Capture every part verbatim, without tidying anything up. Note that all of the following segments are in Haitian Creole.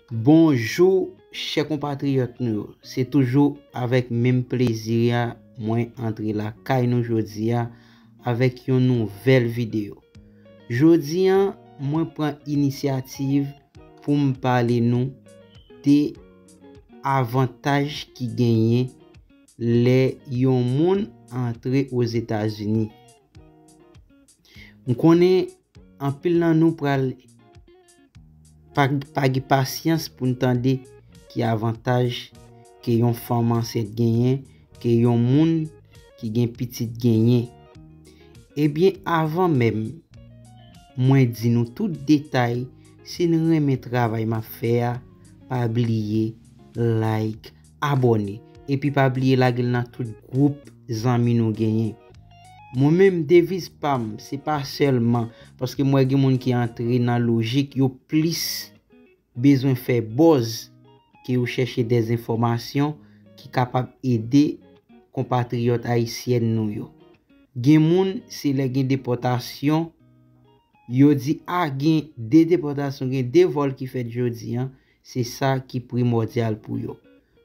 Bonjou, chè konpatriyòt nou yo. Se toujou avèk menm plezi a mwen antre lakay nou jodi a avèk yon nouvèl videyo. Jodi a, mwen pran inisyativ pou m pale nou de avantaj ki genyen lè yon moun antre Ozetazini. M konnen anpil nan nou pral pa, pa gen pasyans pou n tande ki avantaj ke yon fanm ansent genyen, ke yon moun ki gen pitit genyen. Ebyen, avan menm mwen di nou tout detay, si n renmen travay m ap fè a, pa bliye like, abòne, epi pa bliye lage l nan tout gwoup zanmi nou genyen. Mwen menm, deviz pa m, se pa sèlman paske m wè gen moun ki antre nan lojik, yo plis bezwen fè buzz ke yo chèche de enfòmasyon ki kapab ede konpatriyòt ayisyèn nou yo. Gen moun, se lè gen depòtasyon, yo di, a, gen de depòtasyon, gen de vòl ki fèt jodi a, se sa ki primòdyal pou yo.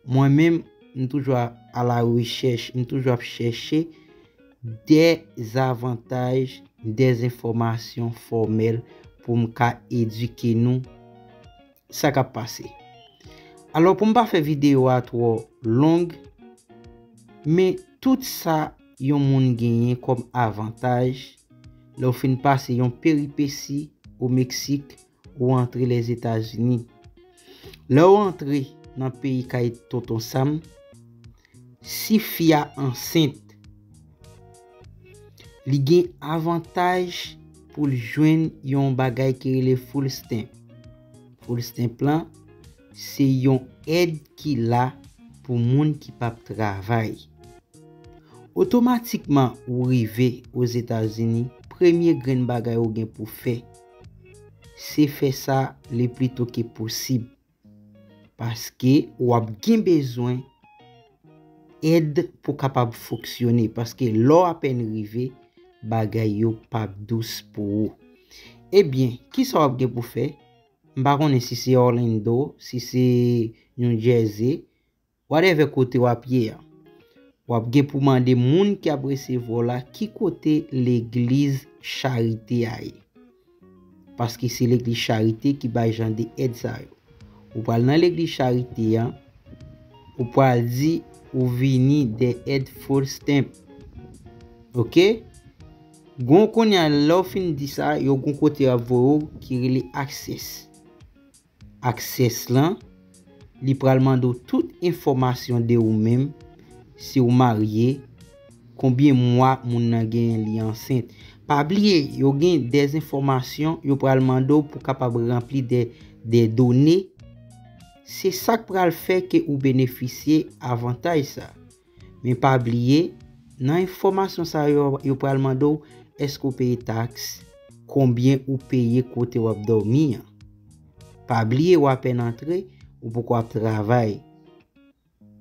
Mwen menm, m toujou a, a la rechèch, m toujou ap chèche de avantaj, de enfòmasyon fòmèl pou m ka edike nou sa k ap pase. Alò, pou m pa fè videyo a twò long, men tout sa yon moun genyen kòm avantaj, lè w fin pase yon peripesi o Meksik, ou antre Lèzetazini. Lè w antre nan peyi kay Tonton Sam, si fi a ansent, li gen avantaj pou l jwenn yon bagay ki rele food stamp. Food stamp lan, se yon èd ki la pou moun ki p ap travay. Otomatikman ou rive Ozetazini, premye grenn bagay ou gen pou fè, se fè sa le pli to ke posib. Paske w ap gen bezwen èd pou kapab fonksyone. Paske lè w apèn rive, bagay yo p ap dous pou ou. Ebyen, kisa w ap gen pou fè? M pa konnen si se Orlando, si se New Jersey, whatever kote w ap ye a. W ap gen pou mande moun ki ap resevwa w la ki kote legliz Charite a ye. Paske se legliz Charite ki bay jan de èd sa yo. Ou pral nan legliz Charite a, ou pral di ou vini de èd food stamp. Oke? Gon kounye a, lè w fin di sa, yo gon kote y ap voye w ki rele Access. Access lan, li pral mande w tout enfòmasyon de ou menm, si w marye, konbyen mwa moun nan genyen li ansent. Pa bliye, yo gen de enfòmasyon yo pral mande w pou kapab ranpli de, de done. Se sa k pral fè ke ou benefisye avantaj sa. Men pa bliye, nan enfòmasyon sa yo, yo pral mande w èske w peye taks, konbyen ou peye kote w ap dòmi an. Pa bliye, w apèn antre, ou poko ap travay.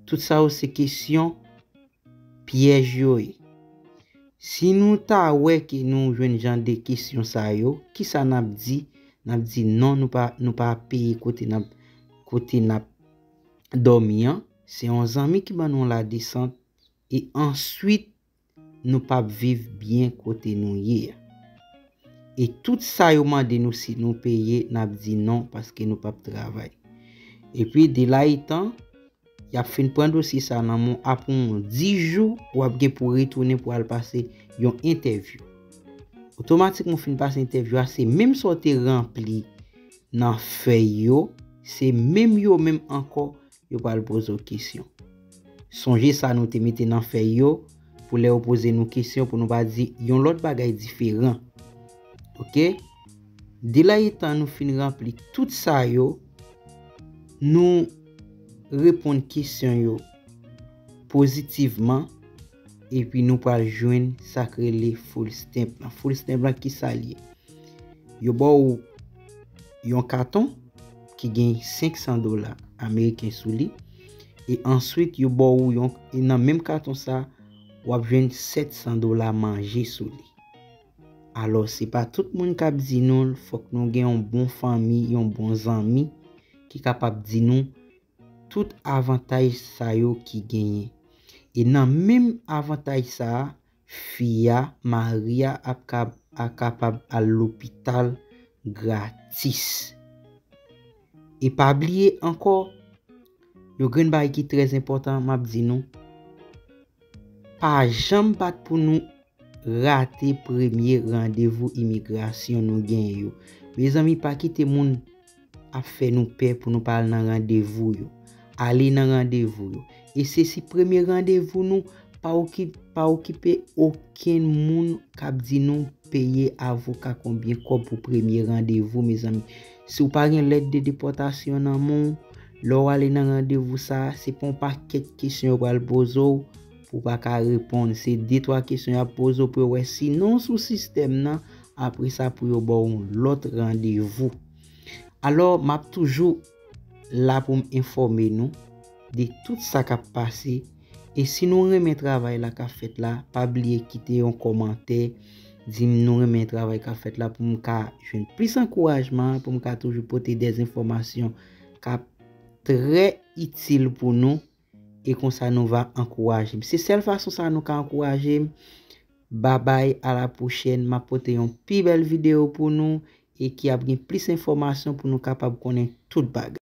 Tout sa yo se kesyon pyèj yo ye. Si nou ta wè ke nou jwenn jan de kesyon sa yo, kisa n ap di? N ap di non, nou pa, nou pa peye kote n ap, kote n ap dòmi an. Se yon zanmi ki ban nou ladesant e answit nou p ap viv byen kote nou ye a. E tout sa yo mande nou, si nou peye, n ap di non paske nou p ap travay. Epi de la etan, y ap fin pran dosye sa nan men w, apre yon dis jou, w ap gen pou retounen pou al pase yon entèvyou. Otomatikman w fin pase entèvyou a, se menm sa w te ranpli nan fèy yo, se menm yo menm ankò yo pral poze w kesyon. Sonje sa nou te mete nan fèy yo pou lè yo poze nou kesyon pou nou pa di yon lòt bagay diferan. Oke? De la etan nou fin ranpli tout sa yo, nou reponn kesyon yo pozitivman, epi nou pral jwenn sa k rele food stamp lan. Food stamp lan, kisa l ye? Yo ba w yon katon ki gen senk san dola ameriken sou li, e answit yo ba w yon, e nan menm katon sa, w ap jwenn sèt san dola manje sou li. Alò, se pa tout moun k ap di nou l, fòk nou gen yon bon fanmi, yon bon zanmi ki kapab di nou tout avantaj sa yo ki genyen. E nan menm avantaj sa a, fi a, mari a ap ka, a kapab al lopital gratis. E pa bliye ankò, yon grenn bagay ki trè enpòtan, m ap di nou, pa janm bat pou nou rate premye randevou imigrasyon nou genyen yo. Mezanmi, pa kite moun ap fè nou pè pou nou pa al nan randevou yo. Ale nan randevou yo. E se si premye randevou nou, pa oki-, pa okipe okenn moun k ap di nou peye avoka konbyen kòb pou premye randevou, mezanmi. Si w pa gen lèt de depòtasyon nan men w, lè w ale nan randevou sa a, se pa yon pakèt kesyon yo pral poze w pou w pa ka reponn. Se de twa kesyon y ap poze w pou yo wè si non w sou sistèm nan, apre sa pou yo ba w yon lòt randevou. Alò, m ap toujou la pou m enfòme nou de tout sa k ap pase. E si nou renmen travay la k ap fèt la, pa bliye kite yon kòmantè, di m nou renmen travay k ap fèt la pou m ka jwenn plis ankourajman, pou m ka toujou pote de enfòmasyon k ap trè itil pou nou. E konsa nou va ankouraje m. Se sèl fason sa nou ka ankouraje m. Babay, a la pwochèn, m ap pote yon pi bèl videyo pou nou e ki ap gen plis enfòmasyon pou nou kapab konnen tout bagay.